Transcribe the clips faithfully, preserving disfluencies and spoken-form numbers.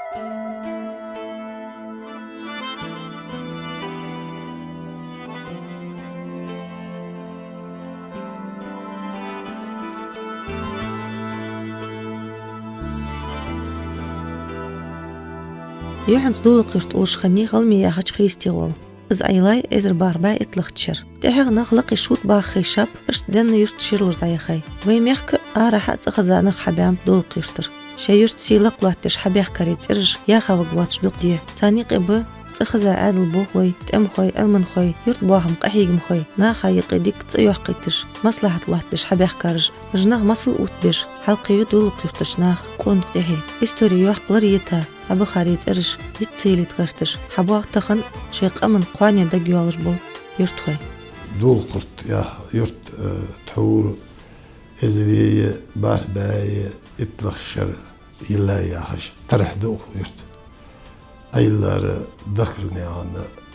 Юххьанца Долакха-Юрта уллаш хиннай ГӀалме яхача хий стигӀолла. Из Ӏайилай эзар бархӀ бӀаь итталагӀча шера. ТӀехьагӀа нах лакхе шута баха хайшаб, иштта денна юрта ширалуш дӀаяхай. Вай мехка арахьа а цӀихеза нах хьабаьннаб Долакха-Юртара. Шоай юрта сий лакха лоаттадеш хьабаьхкарий цӀераш яха варгвоацаш дукха да. Царна юкъе ба цӀихеза Ӏаьдала болхлой, тӀемахой, Ӏилманхой, юртбоахама къахьегамхой, наха юкъе дика цӀи йоаккхийташ, маслахьат лоаттадеш хьабаьхкараш. Уж нах масал оттабеш, хьалкхеву Долакха-Юртарча наха къонах тӀехье. Истори йоккха лар йита, хьабахарий цӀераш йиц ца йиллийта гӀерташ, хьабоагӀа тахан шоай къаман кхоане дагайоалаш бола юртахой. Долакха-Юрт яха юрт, э, тхьовра эзареи бархӀ бӀаьи итталагӀча шера йиллай яхаш, таравихь ду укх юрта. Ӏайиллар Дахкилнаькъан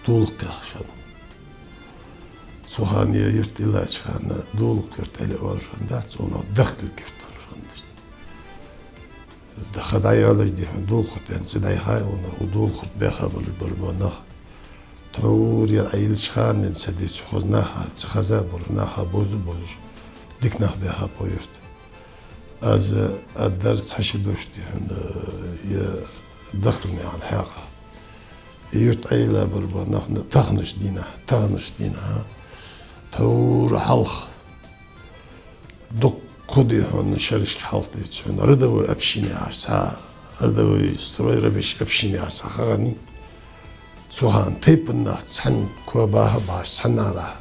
Долакха яхаш хиннад. Цу хана ер юрт йиллача хана Долакха-Юрт аьле оалаш хиннадац, цунах Дахкилг-Юрт оалаш хиннад. Даха дӀайоалаш дихьун Долакха-Юрт аьнна цӀи дӀаяхай, цунах укх Долакха-Юрт баьха болаш бола нах. Тхьовра ер Ӏайиллача хана денз ца дийцача хоза наха, цӀихеза болаш наха бовза а бовзаш, дика нах баьхаб укх юрта. Аз аргдар цхьа шу дош дихьун, э, ер Дахкилнаькъан хьакъехьа. Юрта Ӏайилла болаш бола нах таханарча дийнахьа, таханарча дийнахьа тхьовра хьалха дуккха дихьун шерашка хьалха дийцача хьона, родовой община яхаш цхьа, родовой строй, рабочий община яхаш цхьа хиннай. Цу хана тайпан нах цхьана коа баха а бахаш, цхьаннахьара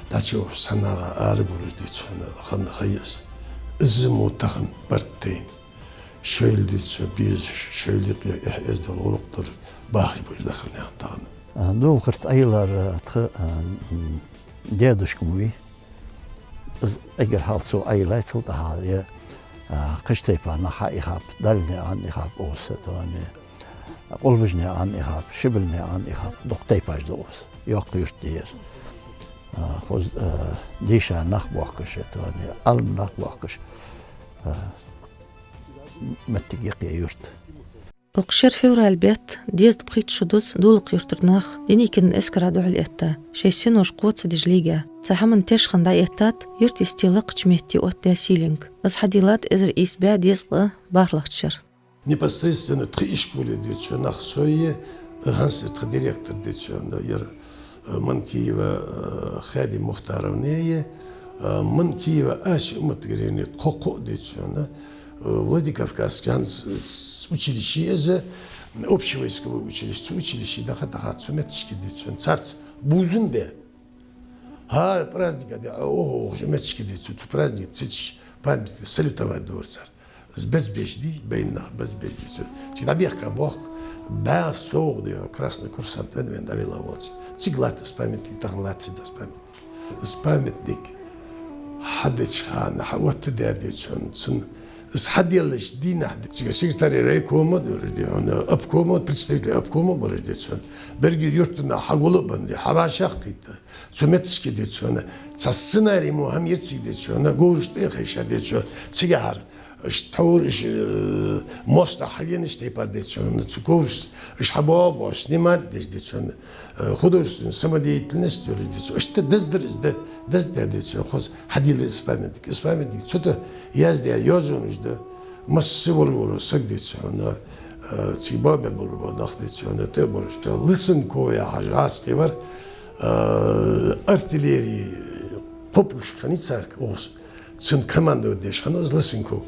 дӀачуухаш, цхьаннахьара арабувлаш дийцача хьона хинна ха я из. Из мо тахан барт тайна. Шоайла дийцача хьона безаш, шоайла юкъе эхь-эздел, гӀулакх дар бахаш ба уж Дахкилнаькъан тахан. А, Долакха-Юрта Ӏайиллар, а, тха, а, м, даь-дошка ма вий. Из эггара хьалха цо Ӏайиллай, цул тӀехьагӀа ер, а, кхыча тайпан нах хьаихаб, Далланаькъан ихаб укхаза, тхона, Къулбажанаькъан ихаб, Шибилнаькъан ихаб, дукха тайпаш да укхаза. Йоккха юрт да ер. А, хоза, а, дийша нах боахкаш, тхона, Ӏилма нах боахкаш, а, моттиг я укх юрта. Укх шера февраль бетта дезткъа пхийтта шу дус Долакха-Юртара нах Деникина эскара духьалъэтта, шоай синош кхоачадеш лийга. Цу хӀаман теш хинна дӀаэттад юрта йисте лакхача метте оттадаь сийленг. Из хьаделлад эзар ийс бӀаь дезткъа бархӀлагӀча шера. Непосредственно тха ишколе дийцача хьона нах сой, э, хӀанз тха директор дийцача хьона ер, э, Манкиева, э, Хадим Мухтаровна я, э, Манкиева Ася Уматгариевна, тхо кхоъ дийцача хьона, э, Владикавказский хӀанз, э, училище я из, общевойсковое училище, цу училище даха-даха цу метташка дийцача хьона царца бувзам бе. ХӀара праздник а де, а, охо, охо, метташка дийцача, цу праздник цицаш памятник салютовать дора цар. Из безбеш дий, байна нах безбеш дий цу. Цига дӀабехка бохк, бӀаь совгӀа дий, красный курсант вен-вен дӀавелла волча. Цига латт из памятник, тахан латт цига из памятник. Из памятник хьадеча хана, хьаоттадаь дийцача хьона, цун из хьаделлача дийнахьа, цига секретарь райкома а дора дий хьона, обкома, представитель обкома а бора дийцача хьона. Берригаш юртара нах хьагул а бенна дий, хьавӀашагӀкхийтта. Цу метташка дийцача хьона, цхьа сценарий мо хӀама яр цига дийцача хьона, говрашта тӀа а хайша дийцача хьона, цигахьара, иштта тхьовра, иштта, э, моастагӀа хьавенача тайпара дийцача хьона, цу говрашца, иштта хьабоагӀа-боагӀаш, снимать деш дийцача хьона, э, художественная самодеятельность дора дийцача хьона, иштта деза дар из да, деза дар дийцача хьона, хоза хьаделлар из памятник. Из памятник цу тӀа яздаь йоазонаш да, масса вар-вар саг дийцача хьона, э, цига боабаь болаш бола нах дийцача хьона, тӀа а болаш. Лысенков яхаш гӀазкхи вар, э, артиллери, кхо пушка хиннай царга укхаза. Цунна командовать деш хиннав из Лысенков.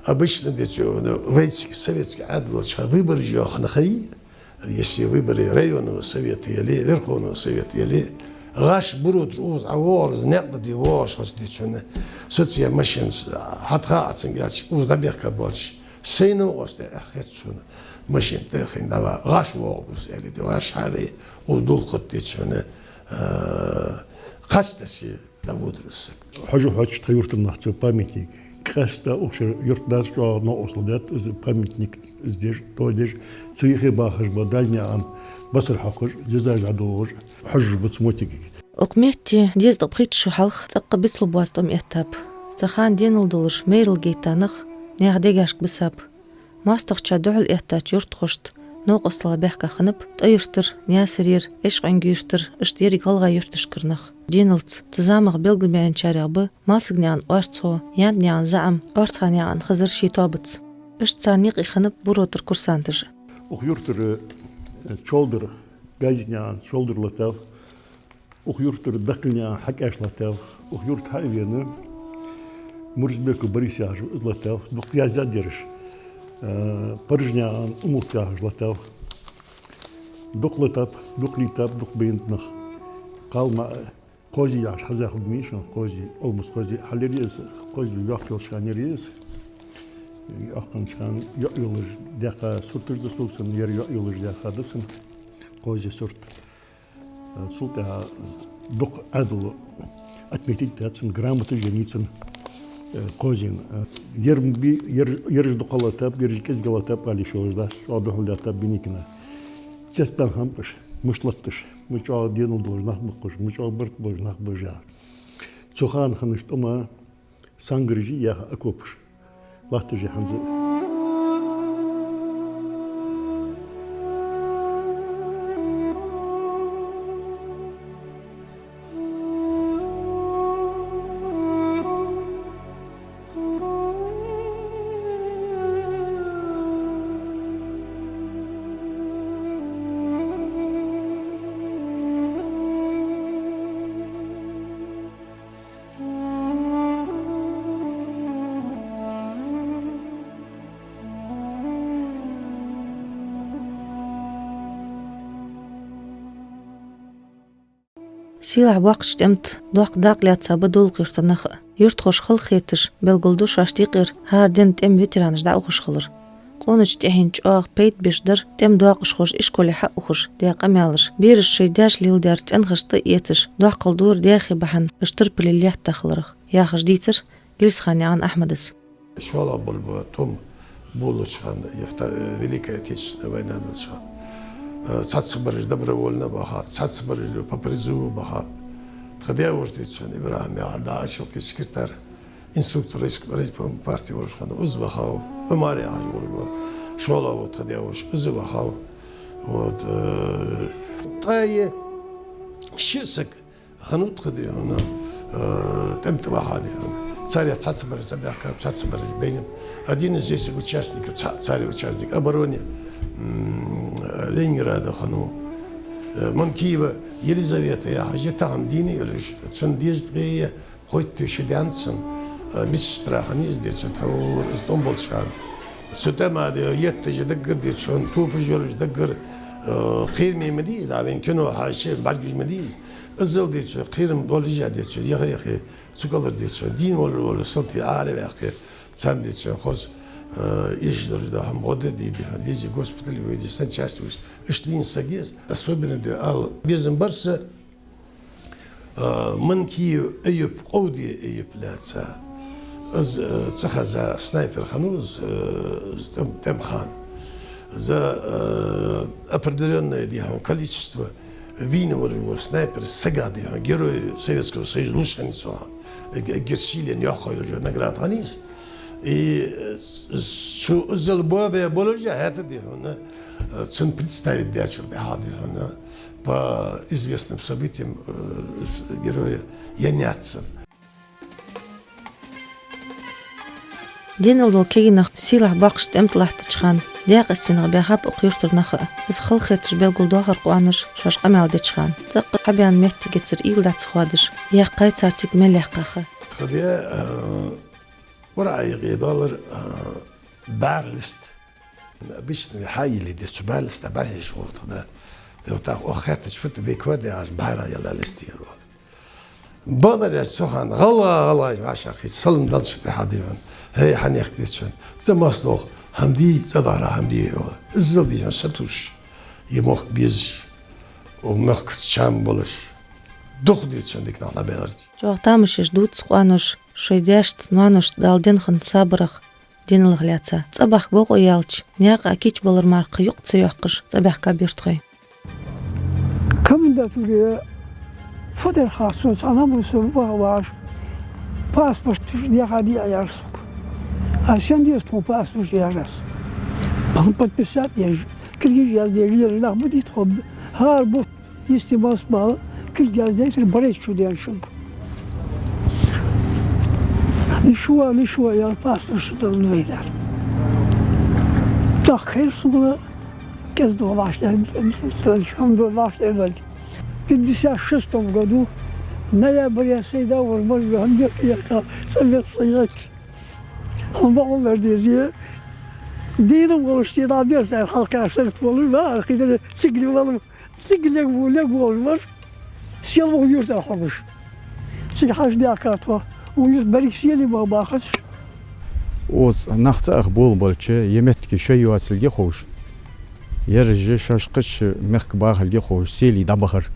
Обычно дийцача хьона, вай цига советски Ӏаьдал волча хана выбораш йола хана ха я, если выборы районного совета яле, Верховного совета яле, гӀаш буро тӀара укхаза ӀовоагӀар, из наькъа тӀа де воагӀаш хиннад дийцача хьона, соцаяь машенаца хьатӀахаа цунга аьлча, укхаза дӀабехка боацаш, сай новкъостий аьнна хет сона, машен тӀа а хайна дӀаваха, гӀаш воагӀа укхаза аьле, гӀаш хьавеи, укхаза Долакха-Юрта дийцача хьона, э, кхачтасе дӀаводара из саг. Хьожаш-хьожаш тха юртара нах цу памятник, къаьстта укх шера юртдас чӀоагӀа новкъостал даьд из памятник, из деш, тоадеш, цу юхе бахаш ба Далланаькъан басар хьокхаш, дезаш дӀадолхаш, хьожаш ба цу моттигага. Укх метте дезткъа пхийтта шу хьалха цӀаккха бицлургбоаца тӀом эттаб. Цу хана денал долаш майрал гайта нах наьха дегашка бисаб. МоастагӀчоа духьал эттача юртахошта новкъостал баьхка хиннаб ТӀой-Юртара, Наьсарера, Ишкъонгий-Юртара, иштта еррига гӀалгӀай юрташкара нах. Денал цу замах белгалбаьнначарех ба Малсагнаькъан Орцхо, Янтнаькъан ЗаӀам, Орцханаькъан Хизар ший тоабаца. Иштта царна юкъе хиннаб БуротӀара курсанташ а. Укх юртара, э, Чолдара, Газинаькъан Чолдара латав, укх юртара Даккхалнаькъан Хьакъаьш латав, укх юрта хьа а вена, Мурзабеков Борис яхаш ва, из латав, дукха яздаьд ераш, э, Паржанаькъан Умут яхаш латав. Дукха латаб, дукха лийтаб, дукха байнаб нах. Кхалма Кхози яхаш хеза хургда шоана, Кхози, Олмас Кхози, хьалъяр из, Кхози йоккха йолча хана яр из. Йоккха хиннача хана йоӀ йолаш даьккха сурташ да сога цун, ер йоӀ йолаш даьккха да цун Кхози сурт. Цул тӀехьагӀа дукха Ӏаьдало отметить даьд цун, грамоташ еннай цунна, э, Кхозена. Э, ер ма бий, ер, ераш дукха латаб, ераш кӀезига латаб, ала йиш йолаш дац, чӀоагӀа духьал латтаб Беникина. Цецбаьнна хиннаб уж, мишта латт уж, ма чӀоагӀа денал долаш нах ба-кх уж, ма чӀоагӀа барт болаш нах ба уж яхаш. Цу хана хиннача тӀема сангараш яьха окопаш латташ я хӀанз а. Сийлахь боккхача тӀем тӀа доккха дакъа лаьца ба Долакха-Юртара нах а. Юртахоша халахеташ белгалду шоашта юкъера хӀара ден тӀема ветеранаш дӀаухаш хилар. Къонача тӀехьенна чӀоагӀа пайда беш дар тӀема доакъашхоша ишколе хьаухаш даь къамаьлаш, бераша шоай даьша леладаьр цӀенхашта тӀаэцаш, доккхал дора даьхе бахьан уж турпале лаьтта хиларах, яхаш дийцар Гелисханаькъан Ахьмада. ШоллагӀа болх ба тӀом болалуча хана, е вта-, э, Великая Отечественная война долча хана. Э, цхьаццабараш добровольно вахаб, цхьаццабараш по призыву вахаб. Тха даь-воша, дийцад шоана, ИбрахӀим яхар, дӀа Ачалкхий секретарь, инструктор райс-, райкома партии волаш хиннав, из вахав, Ӏумар яхаш волаш ва, шоллагӀа ва тха даь-воша, из вахав. Вот, э, ткъаь ши саг хиннав тха, дий хьона, э, тӀем тӀа ваха, дий хьона. Царех цхьаццабараш цӀабаьхкаб, цхьаццабараш байнаб. Один из этих участников, цхьа-, царех участник обороны, м, Ленинграда хиннав. Э, Манкиева Елизавета яхаш, тахан дийна йолаш, цун дезткъеи пхийтта шу даьннад цун, э, медсестра хиннай из, дийцад, тхьовра из тӀом болча хана. Цу тӀема, дий, етташ даггара, дийцад шоана, топаш йолаш даггара, э, кхераме ма дий из, дӀа вайна кино хьаьша бӀаргагуш ма дий из. Иззал, дийцад шоана, кхерам долаш а, дийцад шоана, яха-яхе, цу кӀалхара, дийцад шоана, дийна волаш вола салтий ара а ваьккхе, царна, дийцад шоана, хоза, э, эшаш долаш да хӀама гӀо да, дий, дий хьона, вези госпитале, вези санчасть вуш. Иштта дийна саг я из, особенно, дий, ала безам бар са, э, Манкиев Айюп, Къовдий Айюп лаьца. Из, э, цӀихеза снайпер хиннав из, э, из тӀем-, тӀема хана. За, э, определённое, дий хьона, количество вийна волаш вола снайпер сага, дий хьона, Герой Советского Союза луш хиннай цу хана. Э, г-, герсилен йоккхагӀа йолаш йола награда хиннай из. И, э, с-, с-, цу иззал боабаь болаш а хӀаьта, дий хьона, э, цунна представить даьчул тӀехьагӀа, дий хьона, по известным событиям, э, с-, героя еннаяц цунна. Денал дола кагий нах сийлахь боккхача тӀем тӀа латтача хана даькъасте нах баьхаб укх юртара нах а. Из халахеташ белгалдоахар къоаноша шоаш къамаьл деча хана. ЦӀаккха хьабаьнна моттигацара уйла дӀа ца хоадаш, яьккхай цар цига мел яьккха ха. Тха даь, э, ворхӀе юкъе доаллар, э, бӀаьра лист. Обычно хьайийле, дийцад шоана, бӀаьра листа бӀарахьежаш хул тха да. Е вот так, оаха хаьттача, фу да, беква да яхаш, бӀаьра йола лист яр. Бакъдар аьлча, цу хана гӀалгӀа-гӀалгӀай вӀашагӀкхийтта, салам далчул тӀехьагӀа, дий хьона: «ХӀей, хьанехк, дийцад шоана, цӀа мосдох, хӀама дий, цӀа дахьара хӀама дий», — йоах. Иззал, дий хьона, сатувсаш, е мохк безаш, укх мехкаца чам болаш, дукха, дийцад шоана, дика нах лабаьлар. ЧӀоагӀа тамашийна дувц къоаноша шоай даьшта, ноаношта Дала денна хинна сабарах, деналах лаьца. ЦӀабахка бокъо яьлча, наькъа кийчбалар мара кхы юкъ ца йоаккхаш, цӀабаьхкаб юртахой. Комендатуре фатар харцо, цхьа номер со баха вагӀаш, паспорт дехьа де а яьр сога. Аз сен деза тхона паспорт, яьр аз. Подписать еш, кулгаш язде, лелаш нах ма дий тхо. ХӀара бутт йисте масса бала кулг яздайтар барайта чу ден шуга. Лишва, лишва, ял паспорт шу дала вайнар. ТӀаккха хӀара сона кӀезига вахаш, хӀама вахаш. Пятьдесят шестом году ноябре сайда вар мажа хӀама декъа яха, цӀа вех са яц. Хьо бакъ дар деза. Дийнахьа волаш, се дӀа бер сай хьалкхар сагот волаш, ва, архидер цига ле вала, цига ле ву-, ле волаш вар. Сел ву юрта хьогаш. Цига хьажа дяка тхо. Ву юрта берриг сели ма бахаш. Оц нах цӀа ах болабалча, е меттиге шоай йоацилга ховш. Ераш шоаш кхыча мехка бахилга ховш, сели дӀабахар.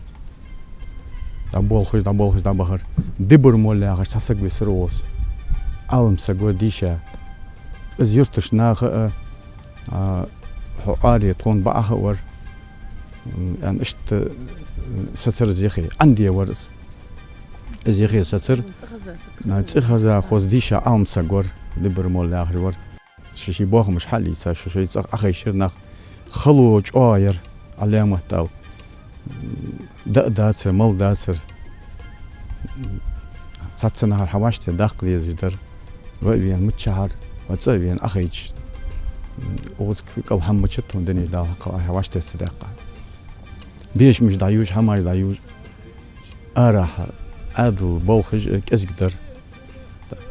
ДӀаболхаш, дӀаболхаш, дӀабахар. Дибар молла яхаш цхьа саг висар оц. Ӏалам саг вар дийша. Из юртарча наха а, а, хьо аре тхона баӀаха а вар. М, аьнна, иштта, м, сацар из яхе. Ӏанде вар из. Из яхе сацар. Цӏихеза саг. А, цӏихеза хоза дийша Ӏалам саг вар. Дибар молла яхаш вар. Ши-ши бохамаш хьалийца, шо-шоай цӀагӀа Ӏохайшар нах. Хало чӀоагӀа яр, Ӏаламат ала. Да а дацар, мала дацар. Цхьацца нахара хьавӀашта даккха дезаш дар. Ва а вена миччахьара, ва цӀа а вена Ӏохайча. Оцу кӀал хӀама мичад тхона динаш Дала хьакхал хьавӀашта ца даьккха. Бешамаш дӀаюжа, хӀамаш дӀаюжа. Арахьа Ӏаьдал болхаш а кӀезига дар.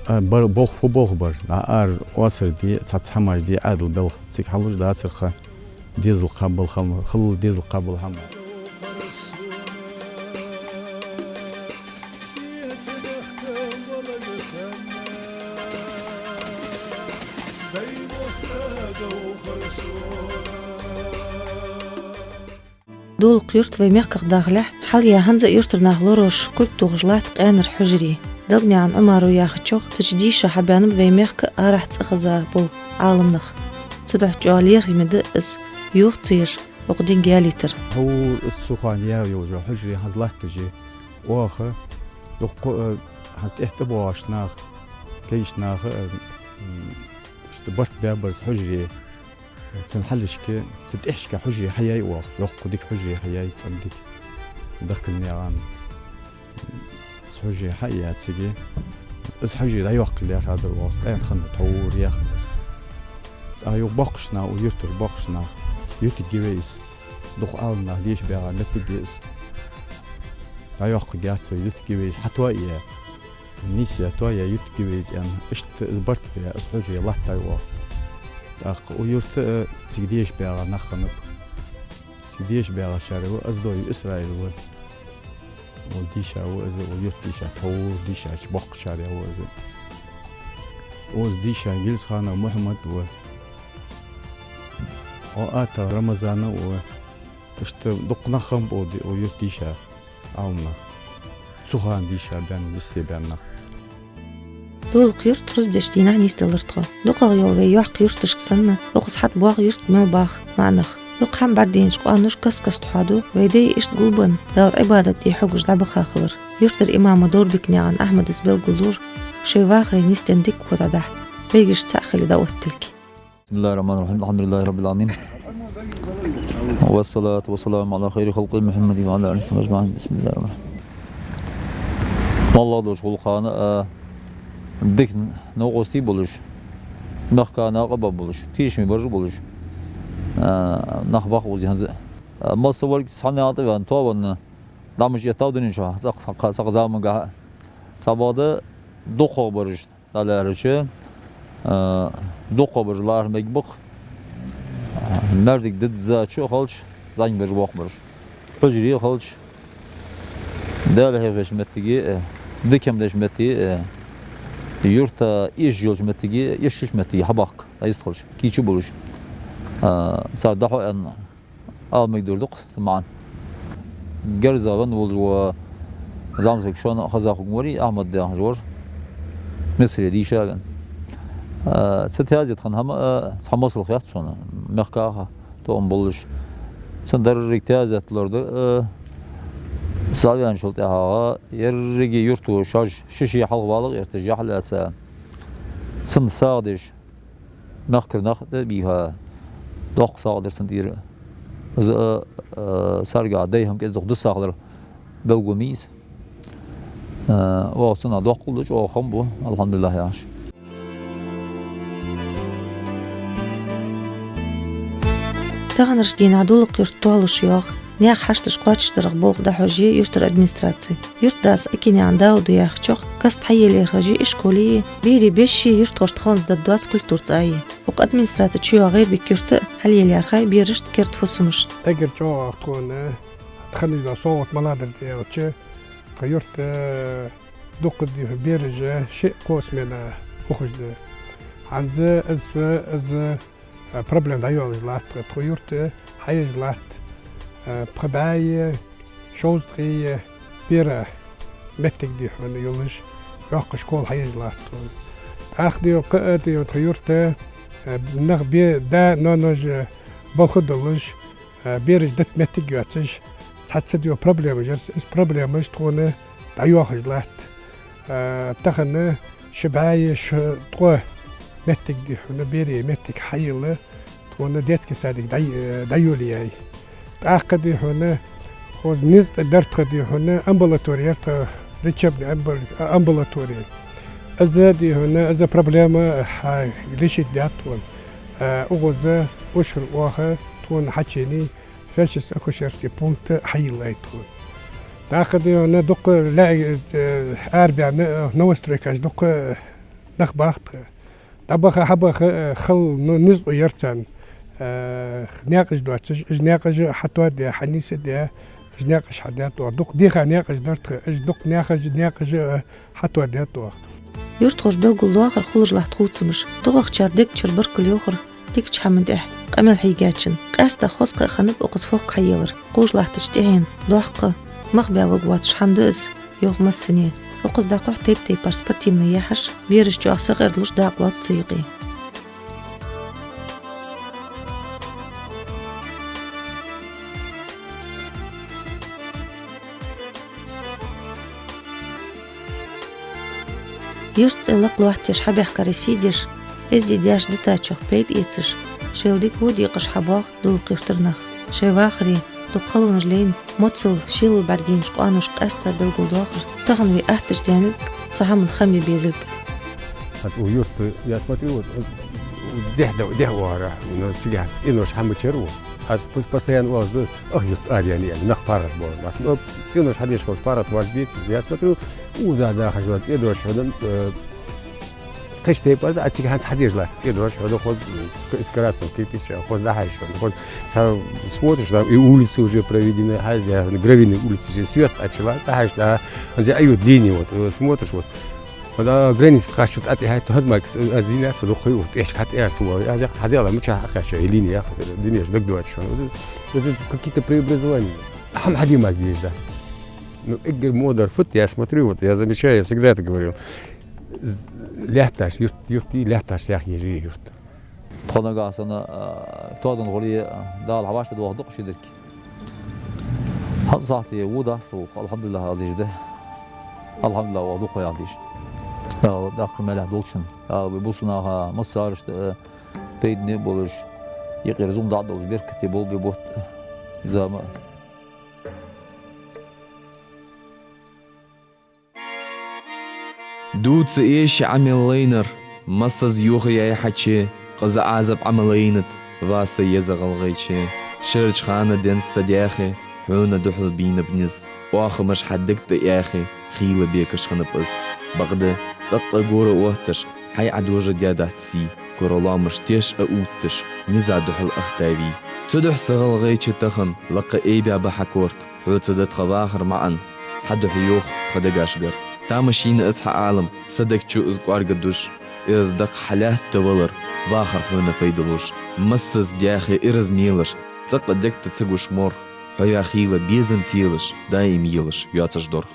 А, бар-, болх фу болх бар? ДӀа ара оасар де, цхьацца хӀамаш де, Ӏаьдал белха. Цига хьалуш дацар ха, дезал кхаббал хӀама, хала дезал кхаббал хӀама. Долакха-Юрт вай мехках дахалехь, хьалха хӀанз а юртара нах лораш кулг тохаш латт къаьнара хьужаре. Далгнаькъан Ӏумара яхачох, цу чу дийша хьабаьннаб вай мехка арахьа цӀихеза бола Ӏалам нах. Цудухьа чӀоагӀа лерхӀаме да из, йохцаяр, укх динга ялийтар. Хьавур из цу хана яь йолча хьужаре хӀанз латташ я оаха, дуккха, э, хьа тӀехьа тӀабоагӀаш нах, кагийча наха, э, м, иштта барт баьбар из хьужаре. Цун хьалхашка, цу тӀехьашка хьужаре хьаяьй оаха, йоккха дика хьужаре хьаяьй, цӀена дика. Дахкалнаькъан из хьужаре хьаяьй цига. Из хьужаре дӀайоаккхалехьа дар оаха, къаьна хиннар тхьовра яхар. ТӀаккха юха боккхагӀча наха, укх юртара боккхагӀча наха ютаргья вай из. Дукха Ӏалам наха деша баьгӀа моттиг я из. ДӀайоаккхаргьяц вай, ютаргья вай из, хьатоаяь. Нийсъяь, тоаяь ютаргья вай из, аьнна, иштта из барт баь, из хьужаре латтаяьй оаха. ТӀаккха укх юрта а цига деша баьгӀа нах хиннаб. Цига деша баьгӀачарех ва Оздоев Исраил ва. Укх дийша ва из, укх юрта дийша, тхьовра дийшача боккхагӀчарех ва из. Укхаза дийша Гилсханов Мухьаммад ва. Укх АтагӀа Рамазан а ва. Иштта дукха нах хиннаб укх ди-, укх юрта дийша Ӏалам нах. Цу хана дийша баьнна, йисте баьнна нах. Долакха-Юрт рузба деш дийнахьа нийсделар тхо. ДукхагӀа йола вай йоккха юрташка санна, укхаза хьатӀабоагӀа юрта мел бах маӀа нах. Дукха хӀама бӀаргадайнача къоаноша каст-каста хьоаду вай дай иштта гулбенна, Далла Ӏибадат де хьогаш дӀабаха хилар. Юртара имама Дорбекнаькъан Ахьмада из белгалдора, шоай вахаре нийсденна дика хӀама дӀадахьа, вайгаш цхьаъ хиле дӀаотталга. بسم الله الرحمن الرحيم. الحمد لله رب العالمين. والصلاة والسلام على خير خلقه محمد وعلى آله وصحبه أجمعين. بسم الله الرحمن الرحيم. МоллагӀа долча гӀулакхана, а, дика новкъостий болаш, мехка накъаб болаш, тешаме бараш болаш, а, нах бах укхаза хӀанз а. А, масса варг цхьанне а тӀавена, тоавенна, дӀа мича эттав дунен чу, цхьа-, цхьа-, цхьа замангахьа. Цхьабакъда дукхагӀбараш, дӀалаьрхӀача, а, дукхагӀбараш лархӀа мегаргба-кх. Маьждиг диззача а хилча, зӀамига бараш боккха бараш. Хьужаре а хилча, Даьла хьехавеча моттиге а, дика хӀама деча моттиге а, юрта эшаш йолча моттиге а, эшаш йолча моттиге хьабахка, дӀайистхилча, кийча болаш. А, цар дӀахьо аьнна, ала мегаргдолаш да-кх цун маӀан. Герза венна волаш ва зӀамсаг, шоана хеза хургварий, Ахьмад яхаш вар. Мисаре дийша а венна. А, цу таьзета хана хӀама, а, цхьа масал хет сона, мехках а тоам болаш. Цун деррига таьзет лорадар, а, савенчул тӀехьагӀа еррига юрташа шоаш ши-ши хьалхавала гӀерташ яхь лаьца. Цунна сагӀа деш, мехкара нах тӀабийха, Доккха сагӀа дар цун тӀера. Из, э, э, царгахьа дай хӀама кӀезига дукха дусахалар белгало ма йий из. Э, оаха цунах доккхал ду, чӀоагӀа хам бу, алхьамдулиллахӀ, яхаш. Таханарча дийнахьа Дулах-Юрт тоалуш йоагӀа, наьха хьашташ кхоачашдарах болх дӀахьош я юртара администраце. Юртдас Акинаькъан Дауда яхачох, каста хьаеллараш я ишколеи, берий бешеи, юртхошта халонца даргдоаца культура цӀа а я. Укх администраце чуйоагӀа ГӀербик-Юрта хьалъеллархой берашта керда фусамаш. Эггара чӀоагӀа тхона тханаш да совгӀат малагӀа дар аьлча, тха юрта, э, дукха дийхьа бераш ши, кхо смена ухаш да. ХӀанз из, из, э, проблема дӀайоалаш латт тха, тха юрта хьаеш латт, э, пхи бӀаьи шовзткъеи бера моттиг дийхьа йолаш, йоккха школа хьаеш латт тхона. ТӀаккха дийхьа кхы а дийхьа тха юрта, э, нах бе-, да, ноаноша балха долаш, э, бераш дита моттиг йоацаш, цхьацца дийхьа проблемаш я, из проблемаш тхона дӀайоахаш латт. Э, тахан ши бӀаьи ши-ткъо моттиг дийхьа берий моттиг хьайийлла, тхона детский садик дӀай-, э, дӀайолаяьй. ТӀаккха дийхьа хоза низ тӀа дар тха дийхьа амбулатори яр тха, лечебный амбул-, амбулатори. Из дийхьа, из проблема хьа-, решить даьд тхона. Э, укхаза ушхар оаха тхона хьачуеннай фельдшерско-акушерский пункт хьайийллай тхона. ТӀаккха дийхьа дукха лаьа, э, арабаьнна, э, новостройкаш дукха нах бах тха. ДӀабаха, хьабаха, э, хала, ну, низ тӀа яр царна, э, наькъаш доацаш, уж наькъаш хьатоаде, хьанийсде, уж наькъаш хьадаьд оаха. Дукха дийха наькъаш дар тха, уж дукха наькъаш, наькъаш, э, хьатоадаьд оаха. Юртхоша белгалдоахар хулаш латт хувцамаш. ДукхагӀчар дег чура баркал йоахар дикача хӀаман тӀехьа къамаьл хьийгачун. Къаьстта хоза кхаъ хиннаб укхаза фок хьаелар. Кхувш латтача тӀехьенна доккха, мах баь варгвоацаш хӀама да из, йоах массане. Укхаза дӀахьу тайп-тайпара спортивни яхьаш, бераш чӀоагӀа сакъердалуш дакъа лоац цу юкъе. Юрта цӀи лакха лоаттадеш хьабаьхкаре сий деш, эздий даьша дитачох пайда эцаш, шоайла дика во декъаш хьабоагӀа Дулах-Юртара нах. Шоай вахаре дукха халонаш лайна, моцал шелал бӀаргайийнача къоаноша къаьстта белгалдоахар тахан вай аттача даьннилга, цу хӀаман хам бе безилга. ХӀанз укх юрта, я смотрю, вот, дехьа да-, дехьа оагӀорахьа, ну, цигахьа цӀенош хӀама чура ва. Аз пос-, постоянно оалаш да аз, ах, юрт араяьннай аьнна, нах паргӀата боагӀа. Ну, цӀенош хьадеш хилча паргӀата важ деций. Я смотрю, укхаза дахаш дола цӀенош хьона, э, кхыча тайпара да, а цига хӀанз хьадеш латт цӀенош хьона, хоза, из красного кирпича, хоза дӀахьош хьона, хоза, цхьа смотришь, там и улицы уже проведены, хьайза, гравийные улицы уже, свет отчего, дӀахьош, да, хӀанз а юрт дийна, вот, э, смотришь, вот. Хьона граница тӀа кхаччалца тӀехьа хӀанз мара аз зийна ца дукха ю, тӀехьашка хьатӀаьрца вар. Аз яхар хьадаьлла, мичахьа хьакхаьчай, линия яхар, динеш дагадоацаш хьона. Из какие-то преобразования. ХӀама хьадиймаг дезаш дац. Ну, эггара модара фуд, я смотрю, вот я замечаю, я всегда это говорил. З-, лаьтташ, юрт, юрт, лаьтташ яхъеш я юрт. Тхо нагахьа санна, а, тоаденна гӀолла, а, Дала хьавӀашта дохадоаккх ши дерг. ХӀанз сахьте во дац тхо, алхьамдулиллахӀ, ала дезаш да. АлхьамдулиллахӀ, оаха дукха яхьа дезаш. Дала даккхар маьлехь долчун. Дала вай бусалба наха массарашта, э, пайдане а болаш, юкъера зулам дӀа а долаш, беркате болх бе бутт, э, зама. Дувца эший Ӏамал лайнар, массаза йохаяьй хьаче, къиза Ӏазап Ӏа ма лайнад, ва са еза ГӀалгӀайче. Ширача хана денз са даьхе, хьона духьал бийнаб низ. Оаха маж хьа дег тӀа яьхе, хийла бекаш хиннаб из. Бакъда, цӀаккха гора отташ, хьай Ӏа дожадаь дац сий, кура лоамаш теш а увтташ, низа духьал ахтавий. Цудухьа са ГӀалгӀайче тахан лакха айбаь ба хьа корта, хьоца да тха вахара маӀан, хьа духьа йоах тха дегаш гарт. Тамашийна из хьа Ӏалам, са дег чу из кӀоарга душ, из даккха хьа лаьтта валар, вахар хьона пайда луш. Массаза даьхе ираз мелаш, цӀаккха дег тӀа ца гуш морх, хьо я хийла безам телаш, даим елаш йоацаш дорх.